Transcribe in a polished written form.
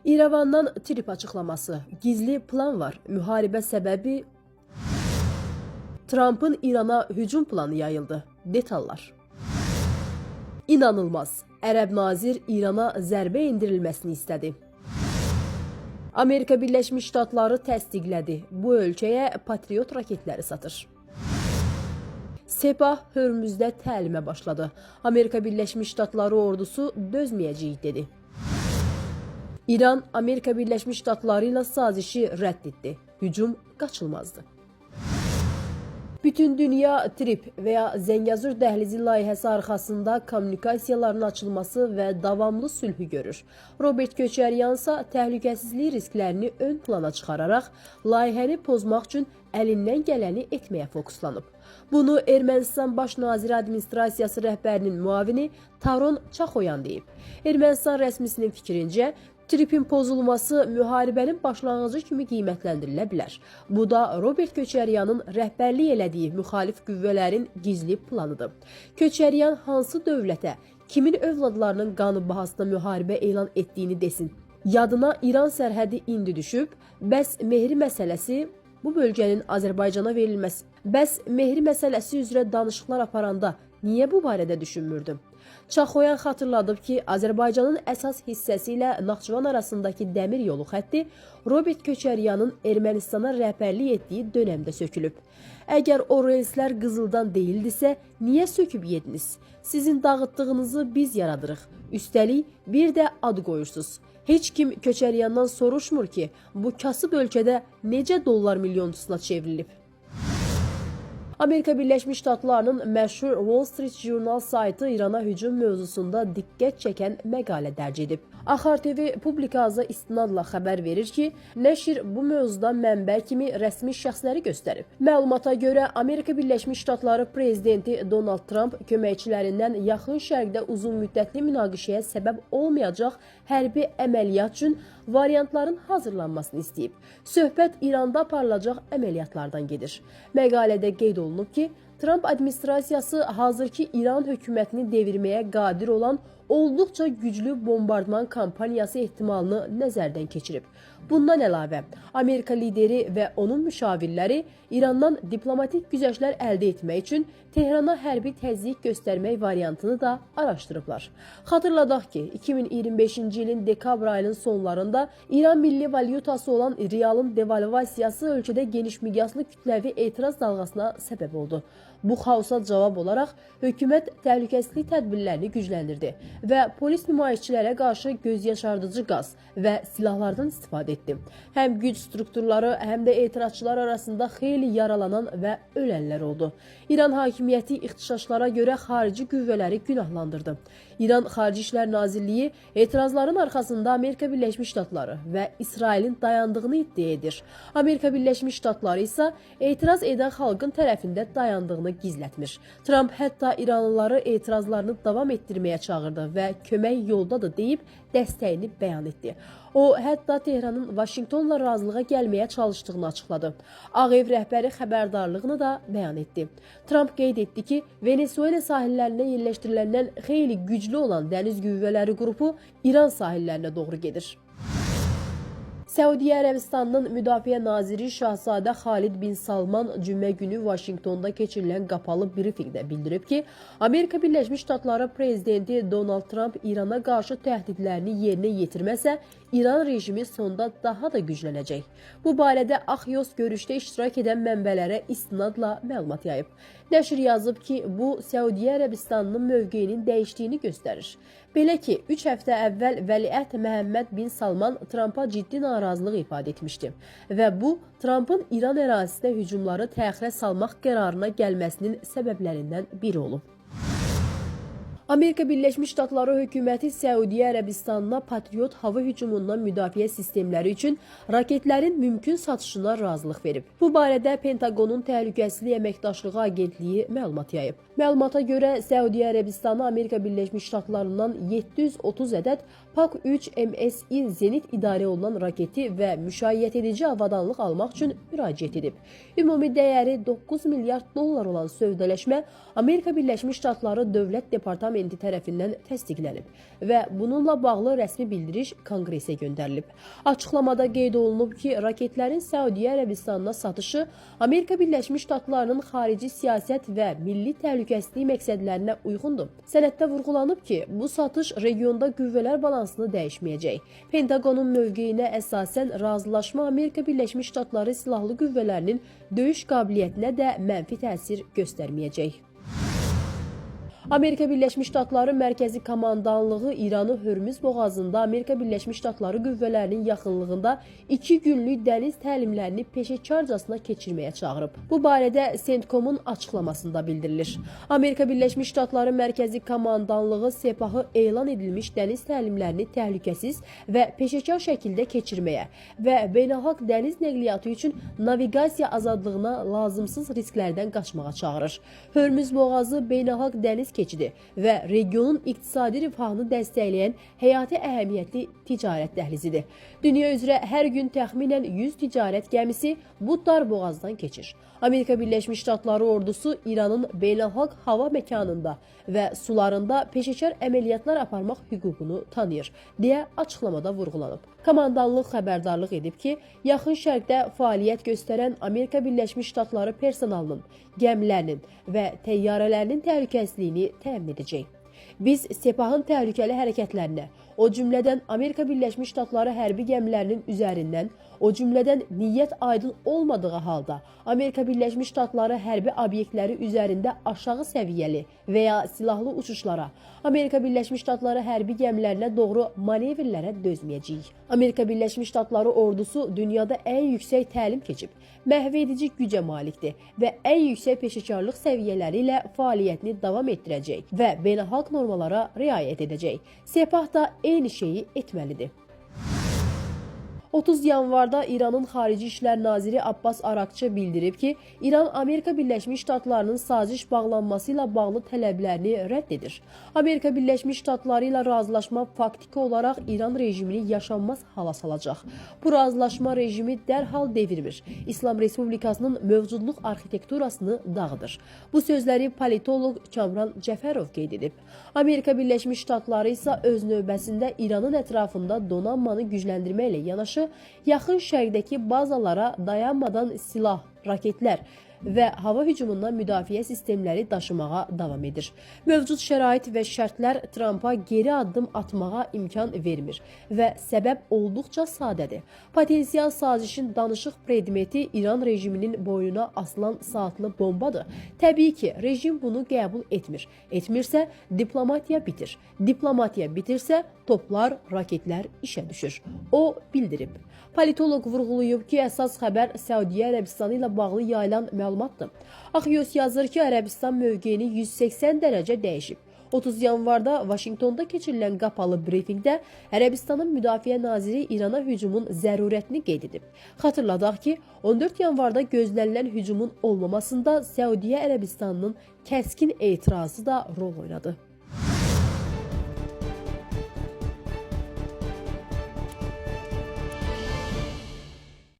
İrəvandan TRIPP açıqlaması. Gizli plan var. Müharibə səbəbi Trumpın İrana hücum planı yayıldı. Detallar. İnanılmaz. Ərəb nazir İrana zərbə endirilməsini istədi. Amerika Birləşmiş Ştatları təsdiqlədi. Bu ölkəyə Patriot raketləri satır. Sepah Hörmüzdə təlimə başladı. Amerika Birləşmiş Ştatları ordusu dözməyəcəyik dedi. İran Amerika Birləşmiş Ştatları ilə sazişi rədd etdi. Hücum qaçılmazdı. Bütün dünya TRIPP və ya Zəngəzur dəhlizi layihəsi arxasında kommunikasiyaların açılması və davamlı sülhü görür. Robert Köçəryan isə təhlükəsizlik risklərini ön plana çıxararaq layihəni pozmaq üçün əlindən gələni etməyə fokuslanıb. Bunu Ermənistan Baş Naziri Administrasiyası rəhbərinin müavini Taron Çaxoyan deyib. Ermənistan rəsmisinin fikrincə, TRIPP-in pozulması müharibənin başlanğıcı kimi qiymətləndirilə bilər. Bu da Robert Köçəryanın rəhbərlik elədiyi müxalif qüvvələrin gizli planıdır. Köçəryan hansı dövlətə, kimin övladlarının qanı bahasına müharibə elan etdiyini desin. Yadına İran sərhədi indi düşüb, bəs Mehri məsələsi bu bölgənin Azərbaycana verilməsi, bəs Mehri məsələsi üzrə danışıqlar aparanda niyə bu barədə düşünmürdü? Çaxoyan xatırladıb ki, Azərbaycanın əsas hissəsi ilə Naxçıvan arasındakı dəmir yolu xətti Robert Köçəryanın Ermənistana rəhbərlik etdiyi dönəmdə sökülüb. Əgər o relslər qızıldan deyildisə, niyə söküb yediniz? Sizin dağıtdığınızı biz yaradırıq. Üstəlik bir də ad qoyursunuz. Heç kim Köçəryandan soruşmur ki, bu kasıb ölkədə necə dollar milyonçusuna çevrilib? Amerika Birləşmiş Ştatlarının məşhur Wall Street Journal saytı İrana hücum mövzusunda diqqət çəkən məqalə dərc edib. Axar TV Publikaza istinadla xəbər verir ki, nəşr bu mövzuda mənbə kimi rəsmi şəxsləri göstərib. Məlumata görə Amerika Birləşmiş Ştatları prezidenti Donald Trump köməkçilərindən Yaxın Şərqdə uzunmüddətli münaqişəyə səbəb olmayacaq hərbi əməliyyat üçün variantların hazırlanmasını istəyib. Söhbət İranda aparılacaq əməliyyatlardan gedir. Məqalədə qeyd olunub ki, Trump administrasiyası hazırki İran hökumətini devirməyə qadir olan olduqca güclü bombardman kampaniyası ehtimalını nəzərdən keçirib. Bundan əlavə, Amerika lideri və onun müşavirləri İrandan diplomatik güzəştlər əldə etmək üçün Tehrana hərbi təzyiq göstərmək variantını da araşdırıblar. Xatırladaq ki, 2025-ci ilin dekabr ayının sonlarında İran milli valyutası olan rialın devalvasiyası ölkədə geniş miqyaslı kütləvi etiraz dalğasına səbəb oldu. Bu xaosa cavab olaraq hökumət təhlükəsizlik tədbirlərini gücləndirdi və polis nümayişçilərə qarşı gözyaşardıcı qaz və silahlardan istifadə etdi. Həm güc strukturları, həm də etirazçılar arasında xeyli yaralanan və ölənlər oldu. İran hakimiyyəti ixtişaşlara görə xarici qüvvələri günahlandırdı. İran Xarici İşlər Nazirliyi etirazların arxasında Amerika Birləşmiş Ştatları və İsrailin dayandığını iddia edir. Amerika Birləşmiş Ştatları isə etiraz edən xalqın tərəfində dayandığını gizlətmir. Trump hətta İranlıları etirazlarını davam etdirməyə çağırdı və kömək yoldadır deyib dəstəyini bəyan etdi. O, hətta Tehranın Vaşinqtonla razılığa gəlməyə çalışdığını açıqladı. Ağ Ev rəhbəri xəbərdarlığını da bəyan etdi. Trump qeyd etdi ki, Venesuela sahillərinə yerləşdiriləndən xeyli güclü olan dəniz qüvvələri qrupu İran sahillərinə doğru gedir. Səudiyyə Ərəbistanının Müdafiə naziri Şahzadə Xalid bin Salman cümə günü Vaşinqtonda keçirilən qapalı brifinqdə bildirib ki, Amerika Birləşmiş Ştatları prezidenti Donald Trump İrana qarşı təhdidlərini yerinə yetirməsə, İran rejimi sonda daha da güclənəcək. Bu barədə Axios görüşdə iştirak edən mənbələrə istinadla məlumat yayıb. Nəşr yazıb ki, bu Səudiyyə Ərəbistanının mövqeyinin dəyişdiyini göstərir. Belə ki, 3 həftə əvvəl Vəliəhd Məhəmməd bin Salman Trumpa ciddi narazılıq ifadə etmişdi və bu Trumpın İran ərazisinə hücumları təxirə salmaq qərarına gəlməsinin səbəblərindən biri olub. Amerika Birləşmiş Ştatları hökuməti Səudiyyə Ərəbistanına Patriot hava hücumundan müdafiə sistemləri üçün raketlərin mümkün satışına razılıq verib. Bu barədə Pentaqonun Təhlükəsizlik Əməkdaşlığı Agentliyi məlumat yayıb. Məlumata görə Səudiyyə Ərəbistanı Amerika Birləşmiş Ştatlarından 730 ədəd PAK-3 MSI Zenit idarə olunan raketi və müşayiət edici avadanlıq almaq üçün müraciət edib. Ümumi dəyəri 9 milyard dollar olan sövdələşmə Amerika Birləşmiş Ştatları Dövlət Departamenti tərəfindən təsdiqlənib və bununla bağlı rəsmi bildiriş Konqresə göndərilib. Açıqlamada qeyd olunub ki, raketlərin Səudiyyə Ərəbistanına satışı Amerika Birləşmiş Ştatlarının xarici siyasət və milli təhlükəsizlik məqsədlərinə uyğundur. Sənəddə vurğulanıb ki, bu satış regionda qüvvələr balansını dəyişməyəcək. Pentaqonun mövqeyinə əsasən razılaşma Amerika Birləşmiş Ştatları silahlı qüvvələrinin döyüş qabiliyyətinə də mənfi təsir göstərməyəcək. Amerika Birləşmiş Ştatları Mərkəzi Komandanlığı İranı Hörmüz boğazında Amerika Birləşmiş Ştatları qüvvələrinin yaxınlığında 2 günlük dəniz təlimlərini peşəkarcasına keçirməyə çağırıb. Bu barədə CENTCOM-un açıqlamasında bildirilir. Amerika Birləşmiş Ştatları Mərkəzi Komandanlığı Sepahı elan edilmiş dəniz təlimlərini təhlükəsiz və peşəkar şəkildə keçirməyə və beynəlxalq dəniz nəqliyyatı üçün naviqasiya azadlığına lazımsız risklərdən qaçmağa çağırır. Hörmüz boğazı beynəlxalq dəniz keçidi və regionun iqtisadi rifahını dəstəkləyən həyati əhəmiyyətli ticarət dəhlizidir. Dünya üzrə hər gün təxminən 100 ticarət gəmisi bu dar boğazdan keçir. Amerika Birləşmiş Ştatları ordusu İranın beynəlxalq hava məkanında və sularında peşəkar əməliyyatlar aparmaq hüququnu tanıyır, deyə açıqlamada vurğulanıb. Komandanlıq xəbərdarlıq edib ki, Yaxın Şərqdə fəaliyyət göstərən Amerika Birləşmiş Ştatları personalının, gəmilərinin və təyyarələrinin təhlükəsizliyini təmin edəcək. Biz Sepahın təhlükəli hərəkətlərinə, o cümlədən Amerika Birləşmiş Ştatları hərbi gəmilərinin üzərindən, o cümlədən niyyət aydın olmadığı halda Amerika Birləşmiş Ştatları hərbi obyektləri üzərində aşağı səviyyəli və ya silahlı uçuşlara, Amerika Birləşmiş Ştatları hərbi gəmilərinə doğru manevrlərə dözməyəcəyik. Amerika Birləşmiş Ştatları ordusu dünyada ən yüksək təlim keçib, məhv edici gücə malikdir və ən yüksək peşəkarlıq səviyyələri ilə fəaliyyətini davam etdirəcək və beynəlxalq normalara riayət edəcək. Sepah da eyni şeyi etməlidir. 30 yanvarda İranın Xarici İşlər Naziri Abbas Araqçı bildirib ki, İran Amerika Birləşmiş Ştatlarının saziş bağlanması ilə bağlı tələblərini rədd edir. Amerika Birləşmiş Ştatları ilə razılaşma faktiki olaraq İran rejimini yaşanmaz hala salacaq. Bu razılaşma rejimi dərhal devirmir. İslam Respublikasının mövcudluq arxitekturasını dağıdır. Bu sözləri politoloq Kamran Cəfərov qeyd edib. Amerika Birləşmiş Ştatları isə öz növbəsində İranın ətrafında donanmanı gücləndirməklə yanaşı Yaxın Şərqdəki bazalara dayanmadan silah, raketlər və hava hücumundan müdafiə sistemləri daşımağa davam edir. Mövcud şərait və şərtlər Trampa geri addım atmağa imkan vermir və səbəb olduqca sadədir. Potensial sazişin danışıq predmeti İran rejiminin boynuna asılan saatlı bombadır. Təbii ki, rejim bunu qəbul etmir. Etmirsə, diplomatiya bitir. Diplomatiya bitirsə, toplar, raketlər işə düşür. O bildirib. Politoloq vurğulayıb ki, əsas xəbər Səudiyyə Ərəbistanı ilə bağlı yayılan məlumatdır. Axios yazır ki, Ərəbistan mövqeyini 180 dərəcə dəyişib. 30 yanvarda Vaşinqtonda keçirilən qapalı brifinqdə Ərəbistanın Müdafiə naziri İrana hücumun zərurətini qeyd edib. Xatırladaq ki, 14 yanvarda gözlənilən hücumun olmamasında Səudiyyə Ərəbistanının kəskin etirazı da rol oynadı.